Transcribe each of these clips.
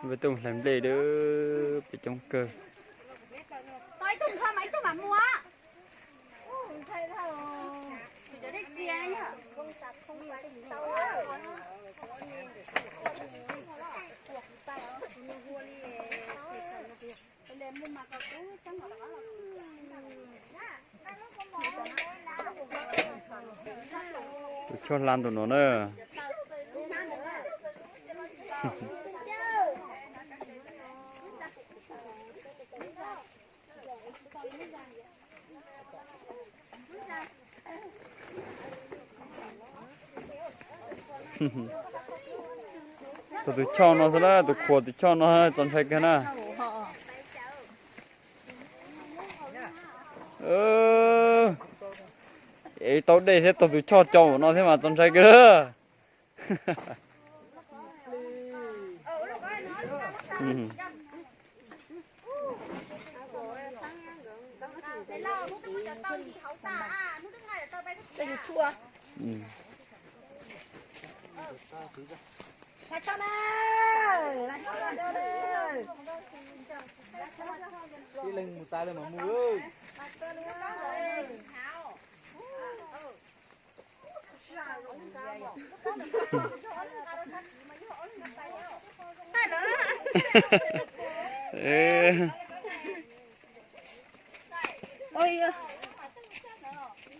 Peb tuaj hlais nplej dawb peb coob kawg. Tus choj hla ntu no na. Tau tus choj no xwb na, tus khuam tus choj no txaus ntshai kawg na. Es tau dej thiab tau tus choj coj no thiab mas txaus ntshai kawg. Ib leeg mus tas lawm mas mus.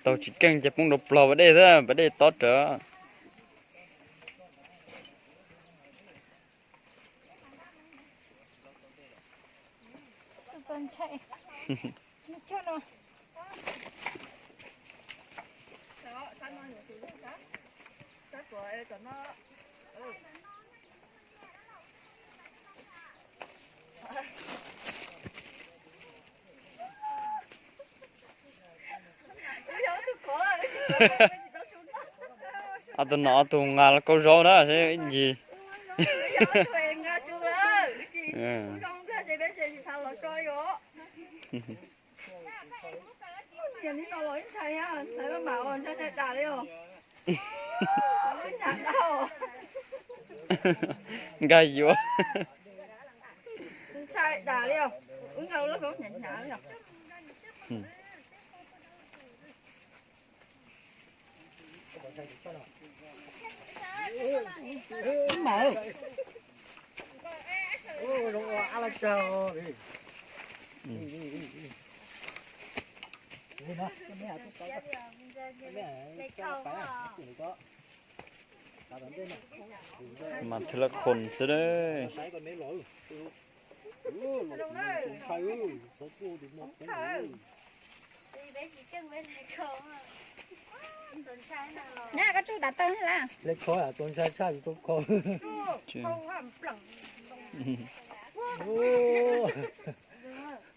Tau tsis keej ces poob rau plog pas dej xwb, pas dej tob rawv. Ob tug no ob tug nqa los kaub zaub na, ib ncig. Nkag yuav. Mas thiaj li khon xwb. Hle kho txaus ntshai tshaj li tau kho.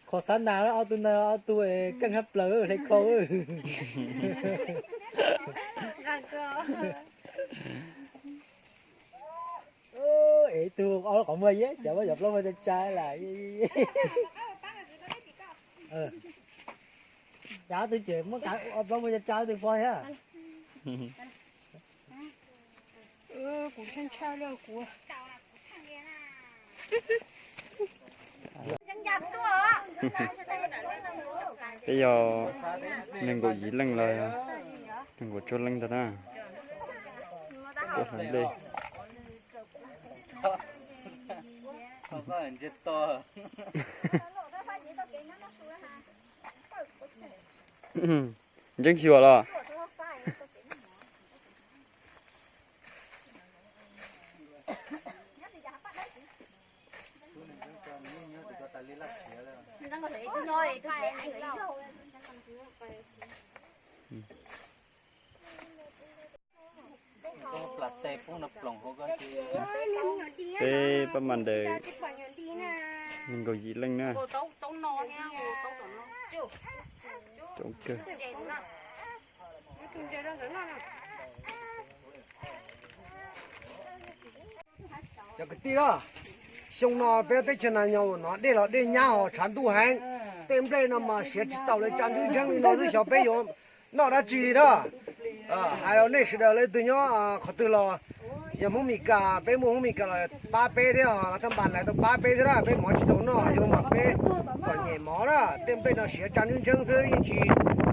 Kho xav nas ob tug na, ob tug keej hab plaws hle kho. Es tug ob qhov muag yeb, cov muab cov plaub muag tsa tsa las. Cov tug ces muab kav ob plaub muag tsa tsa tug pog thiab. Peb yog nees nkaum yim leej los nees nkaum cuaj leej ntag na. Tuaj hlais nplej. Ntseeb xyuas los? Peb pab mas ntawd nees nkaum yim leej na. Coob kawg. Cov kwv tij, xyoo no peb lub teb chaws Nas Nyos no dej los dej nyab ho tshav ntuj heev, tej nplej no mas siav tsis taus li, tsa ntswb ntseeb li no xwb, xyov peb yuav noj dab tsi li na. Hais rau nej sawv daws leej twg nyob qhov twg los Yog Hmoob Mes Kas, peb muaj Hmoob Mes Kas los pab peb thiab, los thaj npas lawv tau pab peb thiab na, peb mov tsis txaus noj, yog mas peb txom nyem mov na, tej nplej no siav tsa ntseeb ntseeb xwb, yeej tsis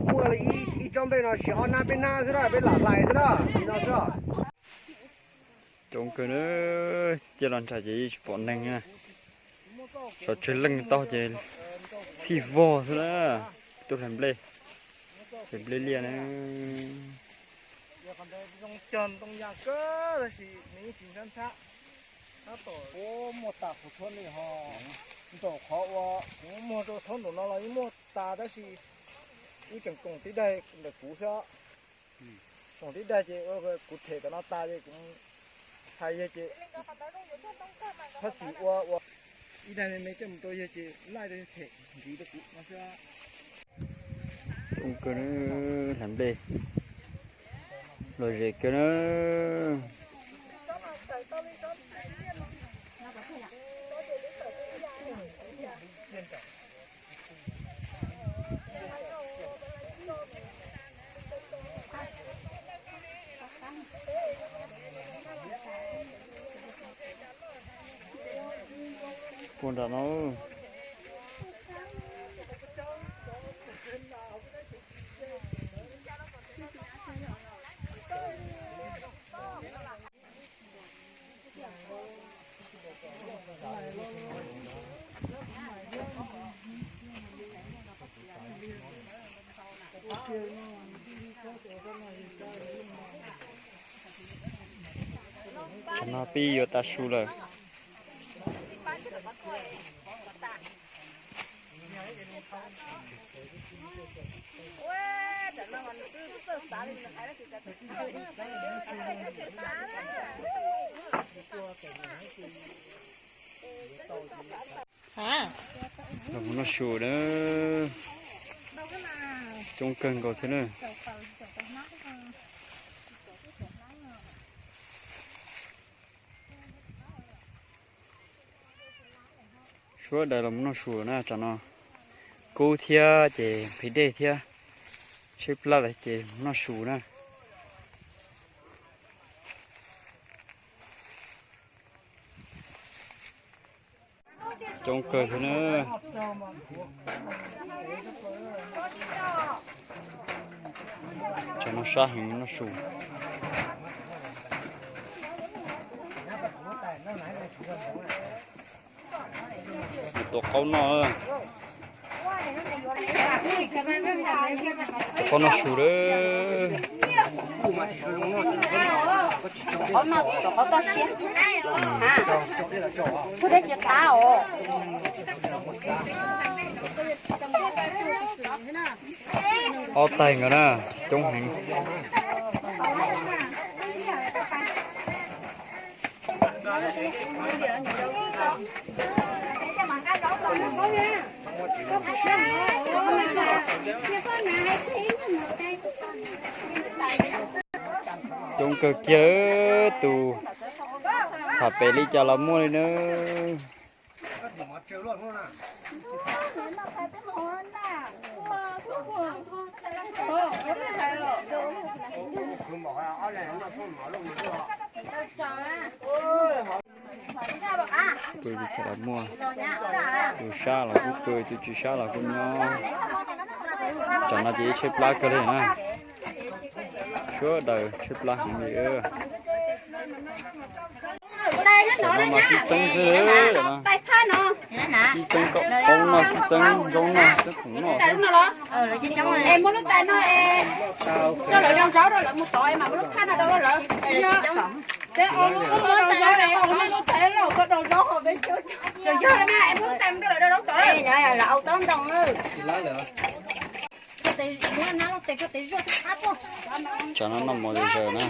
muaj li ib tsob nplej no siav ob hnab peb hnab xwb na, peb lam hlais xwb na, li no xwb. Coob kawg na, cia los ntsam ces yeej tsis pom neeg na. Sov tsawg leej tau ces txhij vog xwb na. Tuaj hlais nplej, hlais nplej liaj na. Yog qhov ntawd zoo cog ntoo yas kawg tab sis nws yeej tsis ntxhab ntxhab. Tab tom kuv muaj tas qhov txhuab nej ho, nraum qhov uas kuv muag rau thaub nraum no los yeej muaj tas tab sis wb tseem koom tib daig ntawm kuv xwb. Koom tib daig ces kuv them tom no tas ces kuv hais yog ces phab xis ua ua ib daig me me coj mus rau yog ces laij rau yog them ntxiv rau kuv no xwb. Coob kawg na, hlais nplej lom zem kawg na. Puag nram no. Tam no pib yuav tav su lawm. Los mus noj su na. Coob kawg nkaus thiab na. Sawv daws los mus noj su na, tam no kub thiab ces nqhis dej thiab, tshaib plab lawm ces mus noj su na. Coob kawg thiab na. Tsam no sab heev noj su. Tua qaub noj, tua qaub noj su lawm. Ob taig nkaus na, coob heev. Coob kawg kiag, tus tham pem li cas los muaj li na. Pw li cas los muaj, tus sab los kuj pw, tus tsis sab los kuj nyob. Tsam no ces ib tshaib plab kawg li na. Sawv daws tshaib plab heev li. Tam no mas sib txeeb xwb no. Sib txeeb kom qoob noj, sib txeeb zaub noj, sib txeeb khoom noj. Tsam no noj mov zom zaws na.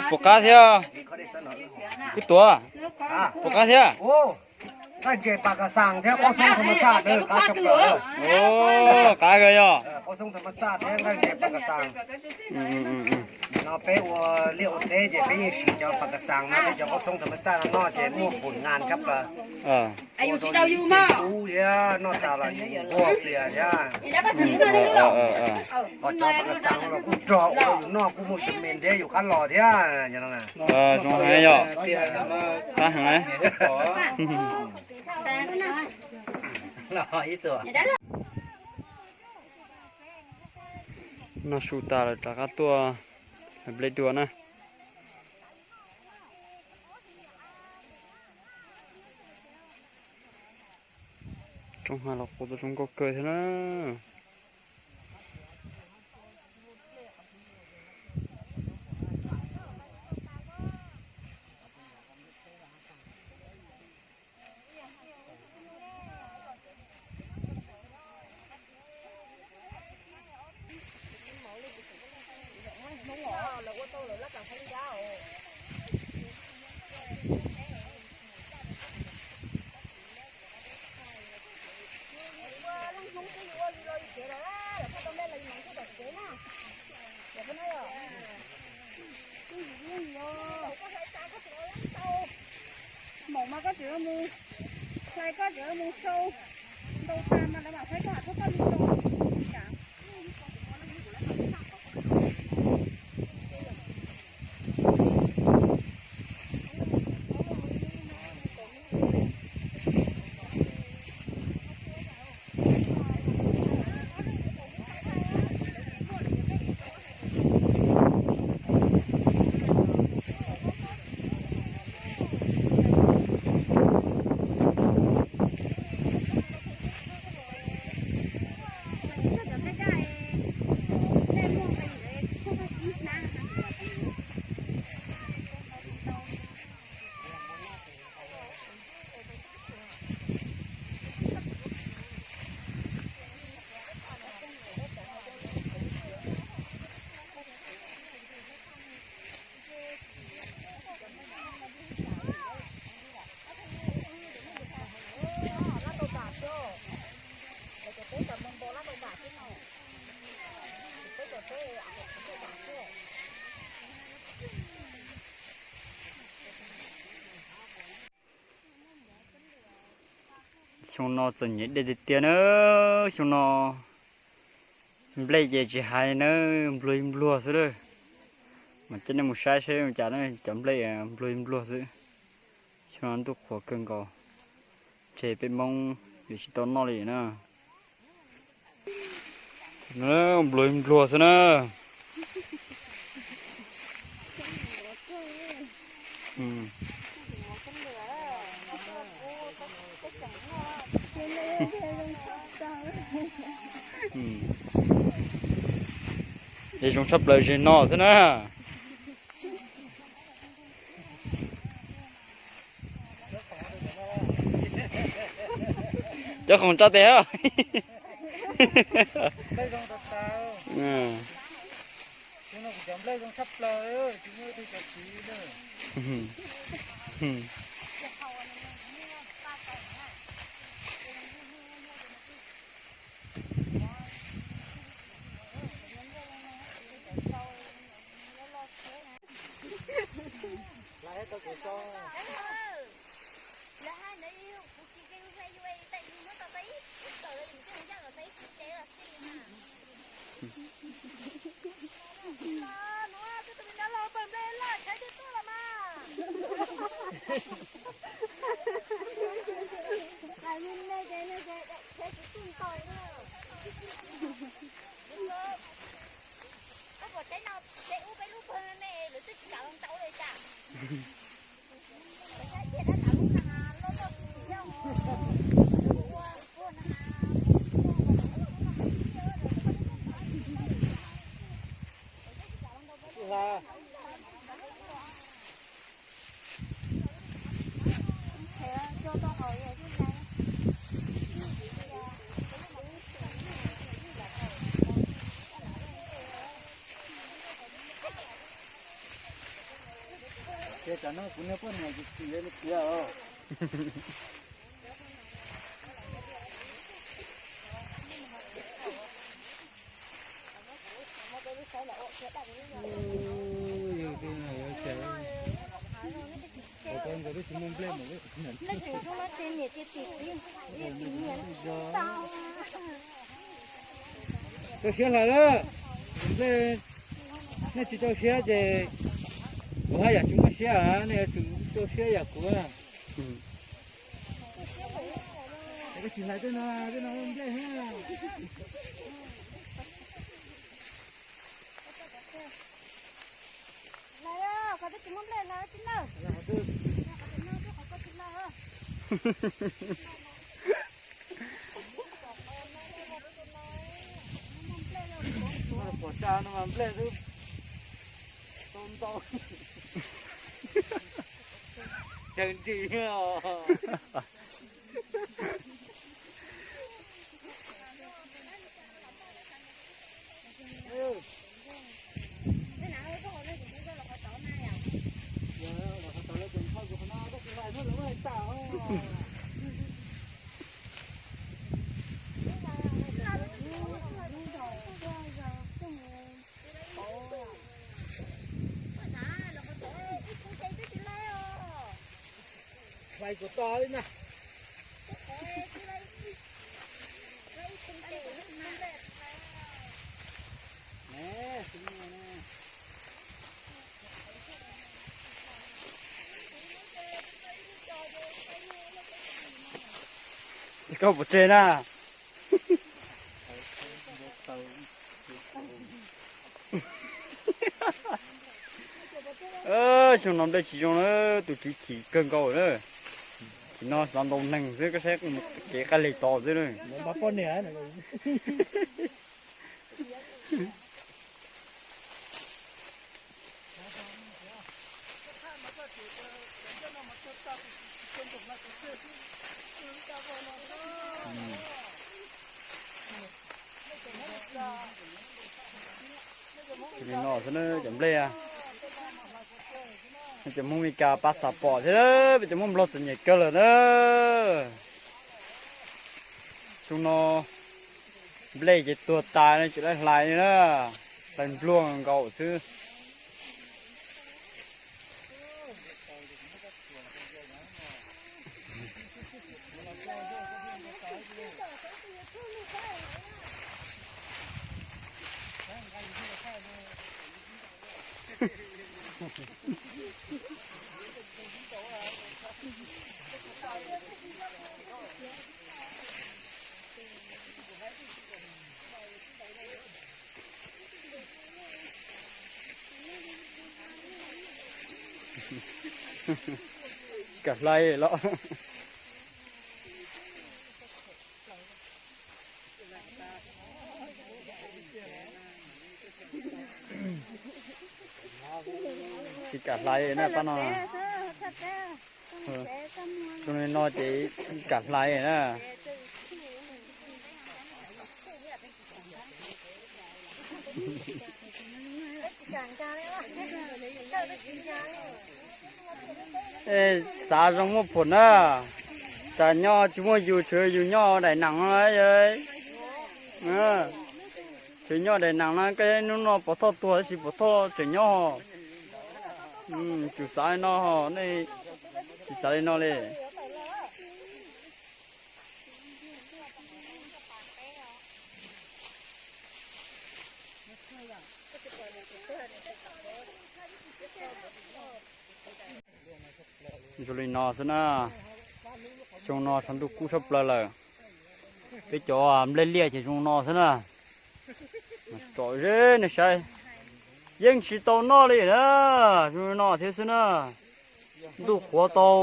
Puas qab thiab? Kub tuav, puas qab thiab? Nqaij ntses pas kas xas thiab qaub xoob thas mas xaj, qab kawg yog. Qaub xoob thas mas xaj thiab nqaij ntses pas kas xas. No peb ua liaj ua teb ces peb yeej siv cov pas kas xas no, peb cov qhob xoob tham mas xaj no noj ces muaj pum nas tshaj plaws. Ua rau yus ib ce kub thiab noj tas los yus nquag plias thiab. Ho cov pas kas xas no los kuj rog ua rau yus noj kuj muaj yus me thiab yus qab los thiab. Zoo heev yom. Qab heev. Noj su tas lawm rov qab tuaj hais nplej dua na. Roob hav los kuj tau zoo nkauj kawg thiab na. Maum mas koj tseem mus, hlais koj tseem mus sau ntau tas mas lawv mam saib koj hais koj li zoo. Xyoo no txom nyem dej tiag tiag na. Xyoo no nplej ces tsis hais na, nplua ib npluag xwb lawm. Mas coj nej mus saib seb ua cas na, cov nplej nplua ib npluag xwb. Xyoo no ntuj qhuav kawg nkaus, ntshe peb Hmoob yuav tsis tau noj li na. Nplua ib npluag xwb na. Es zoo tshaj plaws ze no xwb na. Cov khoom tso tes. Ces tam no kuv niag poj niam tsis tsim li nws tiag os. Rau siab hlais lawm. Nej tsis rau siab ces kuv haj yam tsis muaj siab, nej yuav tsum rau siab yam kuv. Tsis hlais tej no, tej no nplej. Pom tsa no mas nplej xwb, tau ntau. Tseem ntsis os. Hlais kom tag li na. Koj puas tseg na? Xyoo no nplej tsis zoo na, tus tswv chim kawg nkaus na. Chim no xav ntaus neeg xwb, koj saib kev qab leg tod xwb na. Li no xwb na cov nplej. Cov Hmoob Meskas pas xav pom thiab, peb cov Hmoob Nplog txom nyem kawg lawm na. Xyoo no nplej ces tuag tas, tsis tau hlais li na, hlais npluag nkaus xwb. Kam hlais los. Tsis kam hlais na pab no. Xyoo li no ces tsis kam hlais na. Xav zoo muaj phuam na, tsam nyob tsis muaj yus, tshuav yus nyob daim nees no. Tseem nyob daim nees no, koj hnub no pov thoj tuag tab sis pov thoj tseem nyob. Tsum xav li no, nej tsis xav li no li. Zoo li no xwb na. Xyoo no tshav ntuj kub tshaj plaws lawm. Peb cov nplej liaj ces zoo no xwb na. Tsom zeb nej saib, yeej tsis tau noj li na. Zoo li no thiab xwb na. Ntuj qhuav tau,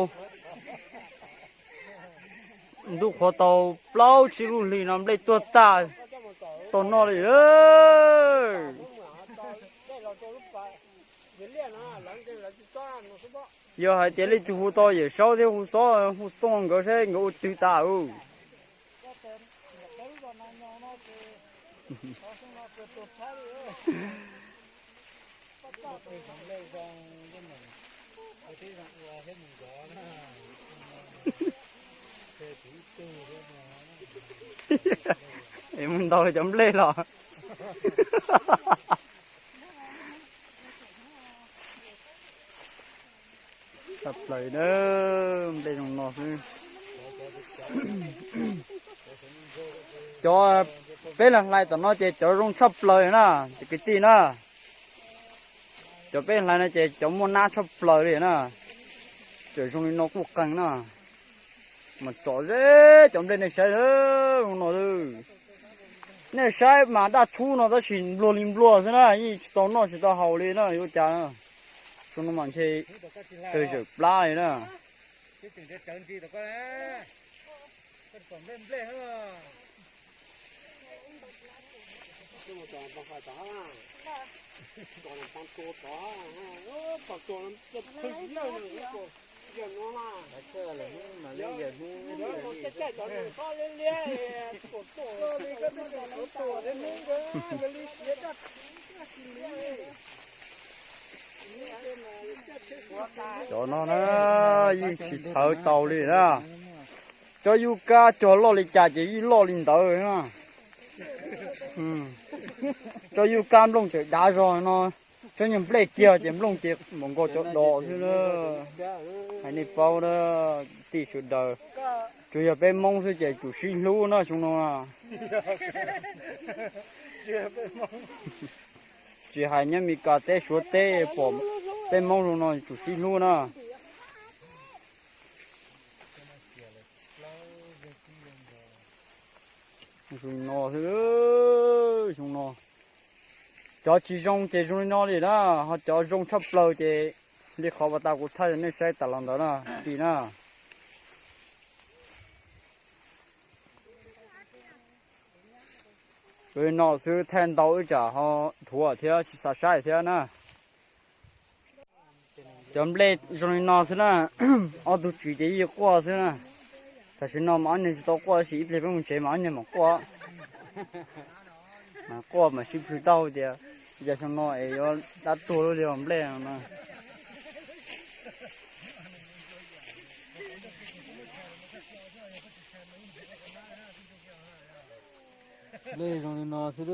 ntuj qhuav tau plaub tsib lub hlis no nplej tuag tag, tau noj li. Yog hais tias leej twg hu tau Yawm Saub thiab hu Xob hu Tooj nkawd saib nkawd ua twg tas. Es mus ntaus cov nplej los. Tshaj plaws na, nplej zoo no xwb. Cov peb hlais tom no ces cov zoo tshaj plaws na, cov kwv tij na. Cov peb hlais no ces cov muaj nab tshaj plaws li na. Tseem zoo li no kuj qeeg na. Mas tsom zeb cov nplej nej saib zoo no. Nej saib mas daj tshub no tab sis npluag li npluag xwb na, yeej tsis tau noj tsis tau haus li na, yuav cas na. Xyoo no mas ntshe kawg zawm plab li na. Cov no na, yeej tsis thawv tau li na. Tsob yub kab cog loj li cas ces yeej loj li ntawd na. Tsob yub kab nplooj tseem dav zog no, tsob nyuag nplej kiag ces nplooj ces npaum nkaus cov dos xwb na. Hais nej paub na, tij sawv daws, tsuas yog peb Hmoob xwb ces tsum sib hlub na xyoo no. Tsis hais nyob Meskas teb Suav teb pom peb Hmoob zoo no tsum sib hlub na. Zoo no xwb, zoo no. Cov tsis zoo ces zoo li no li na, ho cov zoo tshaj plaws ces li qhov uas tas kuv thaij nej saib tas los ntawd na, tim na. Zoo li no xwb, thaij ntau ib tsam ho dhuav thiab tsis xav saib thiab na. Cov nplej zoo li no xwb na, ob tug tswv ces yeej quaj xwb na. Tam sim no mas ob niag tsis tau quaj, tab sis ib pliag peb mus tsev mas ob niag mam quaj. Mas quaj mas sib plhws tau tias, cas xyoo no es yuav dab tuag luaj li os nplej no na. Nplej zoo li no xwb.